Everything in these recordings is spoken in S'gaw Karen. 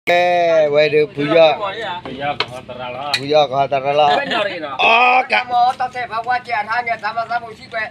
ကဲ, ဝဲဒုးဖုယီၢ်, ဖုယီၢ်ကဟီတရၣ်လီၤ, အီက, မၤလီၤတဲာ်အူအီၣ်လီ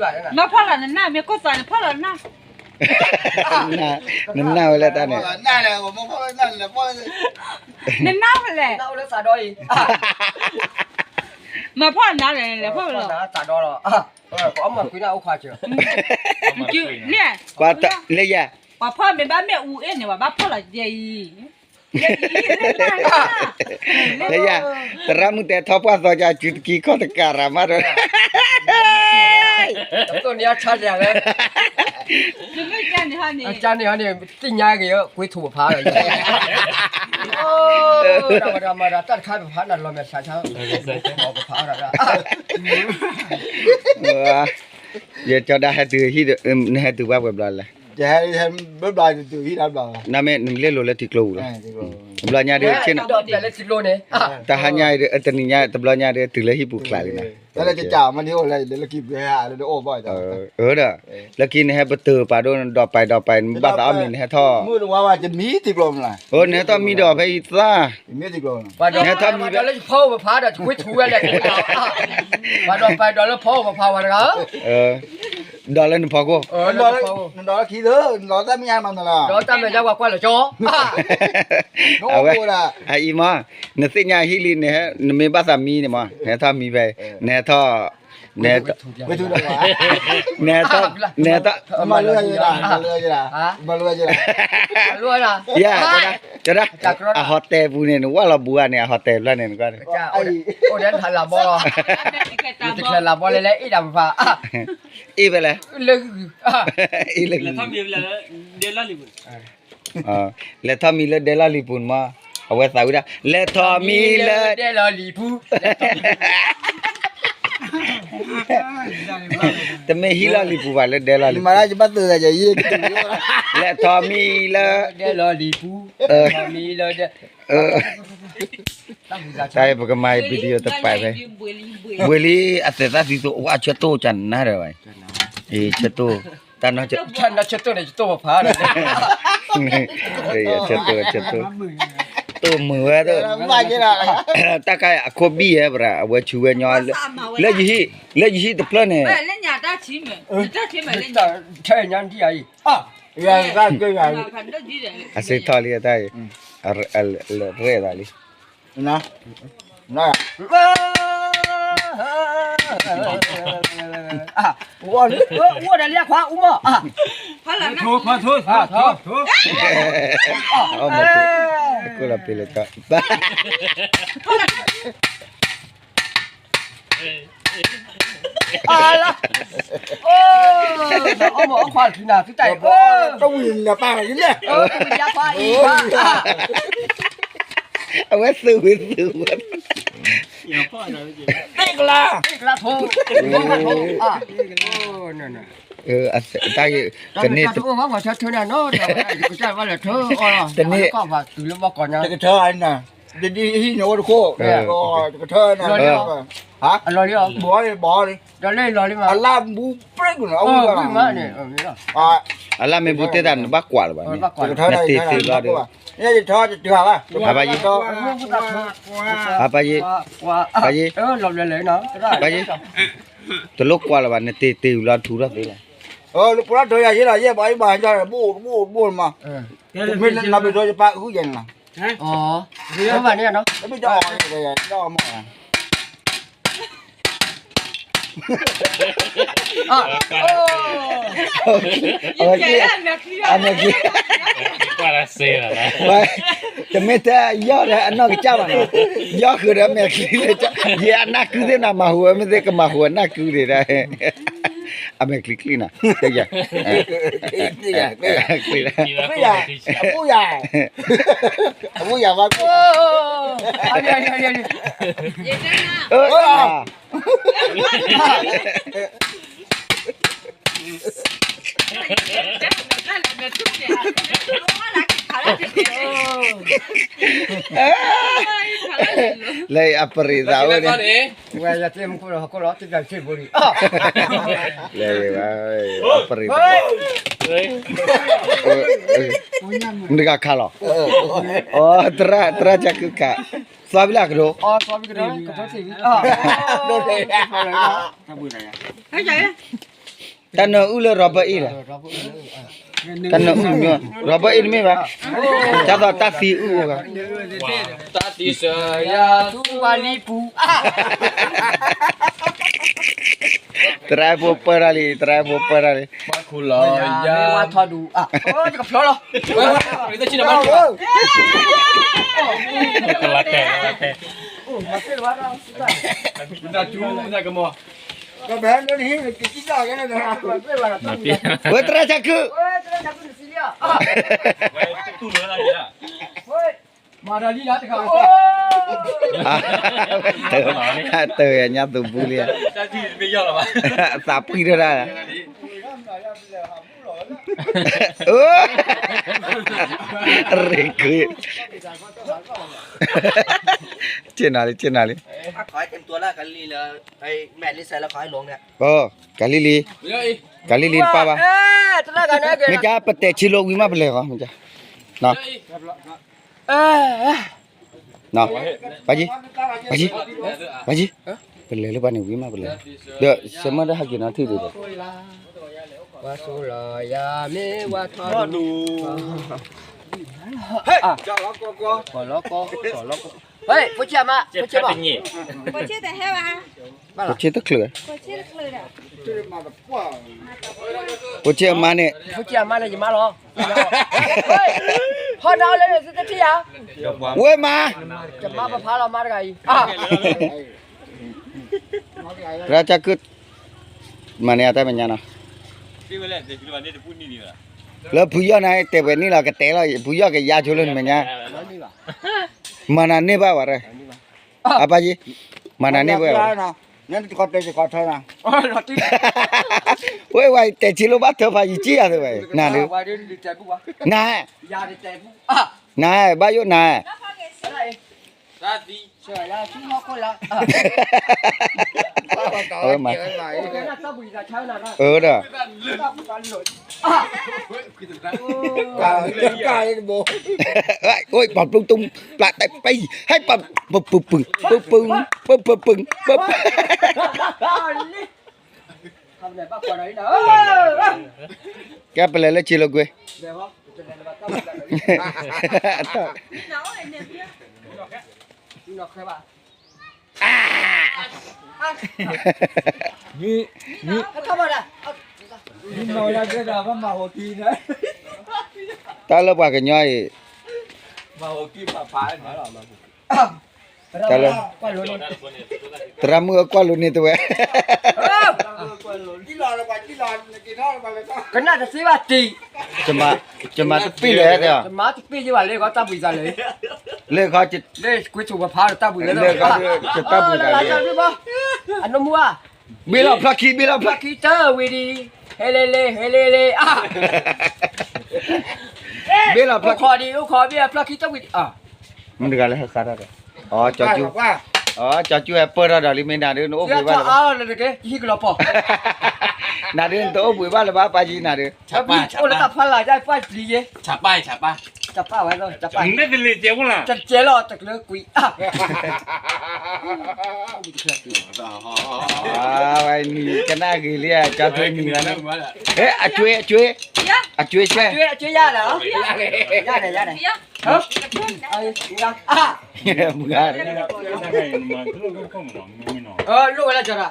ၤ, မၤဖီၣ်လီၤနနၢ် မ့ၢ်ကိၢ်သးန့ၣ် ဖီၣ်လီၤနနၢ်, နနၢ်ဝဲလၢတၢ်န့ၣ်, နနၢ်ဝဲလဲၣ်, မၤဖီၣ်နနၢ်လဲၣ်, လဲၤဖီၣ်ဝဲလီၤ, လၢယၤ, ပှၤဖီၣ်မ့ၢ်ဘၣ်မ့ၣ်အူအ့ၣ်န့ၣ် ပှၤဘၣ်ဖီၣ်လီၤယဲအံၤ, လၢယၤ, သရၣ်မုၣ်တဲထီၣ်ပှၢ်သီကၢ် စုတကံခီၣ်တကးရၤမးဒီး, ကန့ၣ်ဟီန့ၣ် သ့ၣ်ညါက့ၤ ကွ့ထူၣ်ပဖးဒီး, တၢ်တခါပဖးနၤလီၤမဲာ်ဆါဆါ, ပဖးဒီး, ယကၠီဒၣ်ဟဲတုၤဟံၣ်, နဟဲတုၤဘၣ်ပှဲၤဘျီလဲၣ်, ဘျီတုၤဟံၣ်တဘျီ, နမ့ၢ်နလဲၤလိာ်လၢထံကျိပူၤလီၤ, ဘျီညါဒီး, တဟါညါအံၤဒီး တနံၤညါတဘျီညါဒီး တုၤလၢဟံၣ်ပူၤချးလံနၤ, ဒီး, လၢခံနဟဲပတုာ်ပာ်ဒိၣ် နဒီးပာ်ဒီးပာ် နဘၣ်သးအီၣ်မံၤ နဟဲထီၣ်, အိ နဟဲထီၣ်မံဒီးဖဲအံၤသၣ်, နဟဲထီၣ်မံဒီး, ဒီးလၢနဖီခိၣ်, အဝဲ, အအံၤမး, နသ့ၣ်ညါဟံၣ်လံ, နမ့ၢ်ဘၣ်သးမံန့ၣ်မး နဟဲထီၣ်မံဖဲ, နဟဲထီၣ်, နဟဲထီၣ်, နဟဲထီၣ်, နဟဲထီၣ်, ယၤ, ကဒၣ်, အဟီတဲပူၤန့ၣ် နဝၢ်လီၤဘူးဧါန့ၣ် အဟီတဲဖျၢၣ်န့ၣ်နကွၢ်န့ၣ်, အိၣ်ဒၣ်လၢဘီလီၤ, တချဲးလၢဘီလဲၣ်လဲၣ် အ့ၣ်ဒၣ်ပဖး, အ့ၣ်ဖဲလဲၣ်, အ့ၣ်လၢဂုၢ်, လဲၤထီၣ်မံလၢဒဲလီၢ်လံၤပူၤန့ၣ်မး, အဝဲသးဝံၣ်ဒၣ် လဲၤထီၣ်မံလၢဒဲလီၢ်လံၤပူၤ, တမ့ၢ်ဟံၣ်လီၢ်လံၤပူၤဘၣ်လၢဒဲလီၢ်လံၤပူၤ, လဲၤထီၣ်မံလၢဒဲလီၢ်လံၤပူၤ, တၢ်ပကမၤ video တပာ်ဖဲ, ဘှ့လံ အသဲးသၣ်သံသိး အဆၢတိၢ်ကနၣ်ဒီးဘၣ်, ဆၢတိၢ်, တၢ်နီၢ်ဆၢတိၢ်, ဆၢတိၢ်, ဆၢတိၢ်, တိၢ်မုာ်ဝဲ, တၢ်ခါအခိၣ်ဘံၣ်ယဲပရၤ အဝဲဆူဝဲညီ, လၢယဟံၣ်, လၢယဟံၣ်တဖျၢၣ်န့ၣ်, အစ့ထီၣ်လံတၢ်အံၤ, ရဲၣ်သးလံ, အိၣ်ဒီးလံခွါအူမီၢ်, ကိၣ်လီၤပ့ၤလၢတၢ်, အလါ, အီၣ်မ့ၢ်အီၣ်ခွါခံနၤ သုတၢ်အံၤ, တဝံၤလၢပၢ်လံလဲၣ်, အဝဲသုးဝံၤသုးဝဲ, တ့ကလါ, တ့ကလါထိ, တၢ်အံၤ, တန့ၢ်, တန့ၢ်, တကထၢနၤ, တကထၢနၤ, ဘီလံ, ဘီလံ, အလါမူပြ့ၣ်န့ၣ်, အလါမ့ၢ်ဘူးတ့ၢ်တၢ် နဘၣ်ကွၢ်လၢၤဘၣ်, နတ့ၢ်တ့ၢ်လီၤဒီး, အဘၣ်ယံၤ, အဘၣ်ယံၤ, ဘၣ်ယံၤ, တလိၣ်ကွၢ်လၢၤဘၣ် နတ့ၢ်တ့ၢ်လီၤထူထီၣ်သ့လီၤ, ပှၤထီၣ်ယၤယ့လီၤ ယဲၢ်ဘၣ်အံၤဘၣ် ဘိၣ်ဘိၣ်မး, မ့ၢ်နဘ့ၣ်ဒီးယပၢ်အုၣ်ယဲၢ်နၤ, တမ့ၢ်တအီၣ်, တမ့ၢ်တအီၣ်မး အမဲာ်ချံ, တမ့ၢ်တဲယီၢ်ဒီးအနီၢ်ကစၢ်ဘၣ်နီၤ, ယီၢ်ဃုာ်ဒီးအမဲာ်ချံ, ယဲအနၢ်ကုသ့ၣ်နီၤ မၤဟူးဝဲမ့ၢ်သ့ၣ်ကမၤဟူးအနၢ်ကုသ့ၣ်ဒၣ်, အမဲာ်ချံချံနီၤ, တယၤ, ချံ, အဘူယၤ, အဘူယၤဘၣ်, လၢအပရံးသးအိၣ်န့ၣ်, ဝဲယတဲမူခိၣ်လီၤ ဟီၣ်ခိၣ်လီၤ တတၢ်စ့ၢ်ဘိလံ, လၢဝဲဘၣ်, အပရံးသး, မတဂၤခးလီၤ, အသရၣ် သရၣ်ကၢ်ခုၣ်ခး, သွါဘံလၢကဒိ, တၢ်နၢအုၣ်လၢ Robert အ့ၣ်လီၤ, တၢ်နၢအုၣ်မ့ၢ် Robert အ့ၣ်တမ့ၢ်ဘၣ်, တၢ်သိးတၢ်သံအုၣ်အိၣ်ဂၤ, တၢ်သံစၢၤယၤ သူဝါလံပူၤ, သရၣ်ဖိပၢၢ်တၢ်လံ, သရၣ်ဖိပၢၢ်တၢ်လံ, ဝါထီဒူ, ယကဖျီလီၤ, ကလၤတဲာ်, ဝဲသရၣ်ကၢ်ခုၣ်, မၤတၢ်လံလၢတခါ, တၢ်ညါသူဘူးလံ, သးပှံၢ်ထီၣ်တၢ်, ရ့ကွံာ်, ဆ့ၣ်နီၤလံ ဆ့ၣ်နီၤလံ, ဂၤလံလံ, ဂၤလံလံတပၢ်ဘၣ်, မ့ၢ်ကပတဲာ်ဆံးလိာ်ဝံၤမးပလဲၤဃီ, မ့ၢ်က, ပာ်ကံ, ပာ်ကံ, ပာ်ကံ, ပလဲၤလၢပှၤန့ၣ်ဝံၤမးပလဲၤ, ဒီးဆၢမုၢ်တဟဲက့ၤနီၤထံၣ်ဒံးဒီး, ဝါဆိလီၤယၤမ့ၢ်ဝါထီဒူ, လီၤကီ, လီၤကီ, ဖိဆ့ၣ်အမါ, ဖိဆ့ၣ်ဘၣ်, ဖိဆ့ၣ်တချုး, ဖိဆ့ၣ်အမါန့ၣ်, ဖိဆ့ၣ်အမါန့ၣ် ယမါလီၤ, ဟီၣ်နၤလၢန့ၣ်သ့ၣ်တထံၣ်ယၤ, ဝဲမါ, ယမါပဖးလီၤမါတဂၤအံၤ, ရၢကၢ်ခုၣ်, မၤန့ၢ်အတၢ်မဲာ်ညါနီၤ, လၢဖုယီၢ်န့ၣ်တဲာ်ပှဲၤနံၣ်လီၤ ကတဲလီၤ ဖုယီၢ်ကယါဆိလၢနမဲာ်ညါ, မၤနၤန့ၢ်ဘၣ်ဝဲ, အပၢ်ယံၤ, မၤနၤန့ၢ်ဝဲ, ဝဲဝဲတဲာ်ဆံးလိာ်ဘၣ်ထၢဖးယံၤကံယၤသ့ဝဲ, နၤဒုး, နၤ, နၤ, ဘၣ်ယိၣ်နၤ, အဝဲမၤ, အၢဒီး, အိၣ်ပှၤပျူတုံ ပျၢ်တပံ, ဟဲပှၤ, ပပုပံ, ပပု, ပပုပံ, ပပု, ကဲပလဲၤလၢဆံးလိာ်ကွံာ်, တၢ်လၢပှၤကညီအံၤ, တၢ်လၢ, သရၣ်မုၣ်အကွၢ်လိန့ၢ်တဝဲ, ကနၣ်တသ့ဘၣ်တံၢ်, ယမၤတပ့ၢ်လဲၣ်, ယမၤတပ့ၢ်ယဘၣ်လၢ တၢ်ဘှံးသးလၢ, လၢ, လၢကွ့ဆိးပဖးဒီးတၢ်ဘှံးလၢ, တၢ်ဘှံးသးလၢ, အနီၢ်မူဧါ, ဘ့ၣ်လီၤဖျီၣ်ခံ ဘ့ၣ်လီၤဖျီၣ်ခံ တၢ်ဝံၤဒံး, ဟဲလ့လ့ ဟဲလ့လ့, ဘ့ၣ်လီၤဖျီၣ်ခံ အိၣ်ခိးဒံး အိၣ်ခိးဘ့ၣ်လီၤဖျီၣ်ခံ တၢ်ဝံၤ, မတၤတဂၤလၢဟဲဃါထီၣ်ဒီး, ကၠီကၠူ, ကၠီကၠူဟဲပၢၢ်ထီၣ်ဒီးလံမ့ၢ်နၤဒုး နအိၣ်ဘှံးဘၣ်လၢၤဘၣ်, နၤဒုး နတအိၣ်ဘှံးဘၣ်လၢၤဘၣ် ပၢ်ယံၤနၤဒုး, အိၣ်လၢတၢ်ဖီလာ် ပှၢ်ပျံၤယဲ, တကဲလီၤ တကလၢကွံာ်, ဝဲနံၤကနၣ်ဂ့ၤလံ ကၠီထွဲနံၤဂၤန့ၣ်, အကွ့, အကွ့, အကွ့ဆဲ, အကွ့ယၤလီၤ, ယၤန့ၣ်, ယၤန့ၣ်, မုၢ်ဂၤန့ၣ်, လိၣ်ဝဲလၢကၠီဒီး,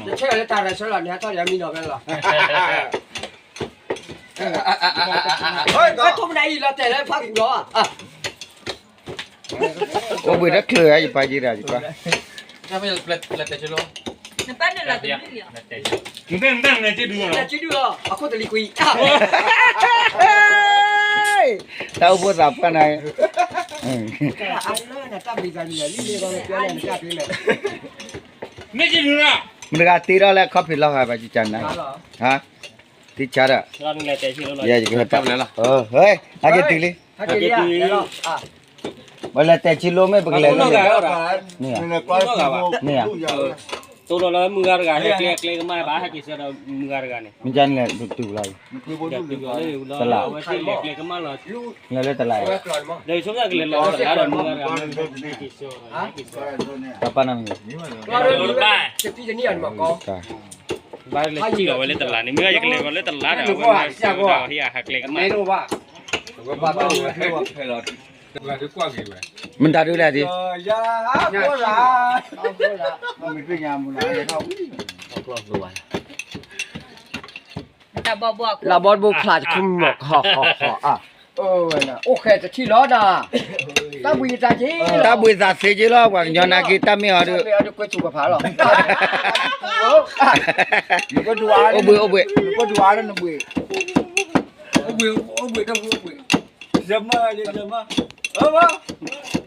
ယဆဲးလၢတၢ်ရဲၣ်ဆၢလီၤ နဟဲထီၣ်ယၤမံနီၤဖဲလီၤ, ထိၣ်မနၤအံၤလီၤတဲာ်လၢဖးကညီၤ, အိၣ်ဘှံးတချုးဧါ ယပၢ်ယံၤဒၣ်ယပၢ်, နပၢ်န့ၣ်လီၤတဘျုးလီၤ, နပၢ်န့ၣ်လီၤတဘျုးလီၤ, အခိၣ်တလံၤကွံာ်, တၢ်အိၣ်ဖှိၣ်သးပှၢ်နၤ, မတၤတဂၤတ့ထီၣ်လၢခီၣ်ဖံးလီၢ်ဂၤဘၣ် ယကနၤ, ဟါ, တံၢ်ဆါဒီး, ယကဟဲပၢ်, ဟဲက့ၤတုၤလံ, ဟဲက့ၤတုၤလံ, ပလဲၤတဲာ်ဆံလိမ့ၢ် ပကလဲၤလၢ န့ၣ်ဧါ, န့ၣ်ဧါ, တိၢ်လီၤလၢမုၢ်ဂၤတဂၤ ဟဲကျဲ ကျဲကမၣ်ဘၣ် ဟဲက့ၤဆၢဒီးမုၢ်ဂၤတဂၤန့ၣ်, မ့ၢ်ကန့ၣ်လဲၤတုၤလီၤ, တလး, လဲၤလၢတလး, ဒီးဆိကမိၣ်ကလဲၤလီၤတလးဒီးမုၢ်ဂၤတဂၤ, တပာ်နၤမ့ၢ်, ဘၣ်လဲၤစံၣ်လီၤဝဲလၢတလးန့ၣ် မ့ၢ်ယကလဲၤလီၤလၢတလးဒီး ဝဲဟဲကျဲကမၣ် မတၤဒုလဲၣ်ဒ်, လၢဘီဘိဖျးတခူမီၢ်, အိၣ်ဃဲတထံၣ်လီၤဒီး, တၢ်ဘှံးသးက့ၤ, တၢ်ဘှံးသးသ့က့ၤလီၤ ပှၤကညီနာ်က့ တၢ်မ့ၢ်အီၤဒီး, ကွဲးဆူၣ်ပဖးလီၤ, အိၣ်ဘှံး အိၣ်ဘှံး, အိၣ်ဘှံး, အိၣ်ဘှံး, အိၣ်ဘှံး, မ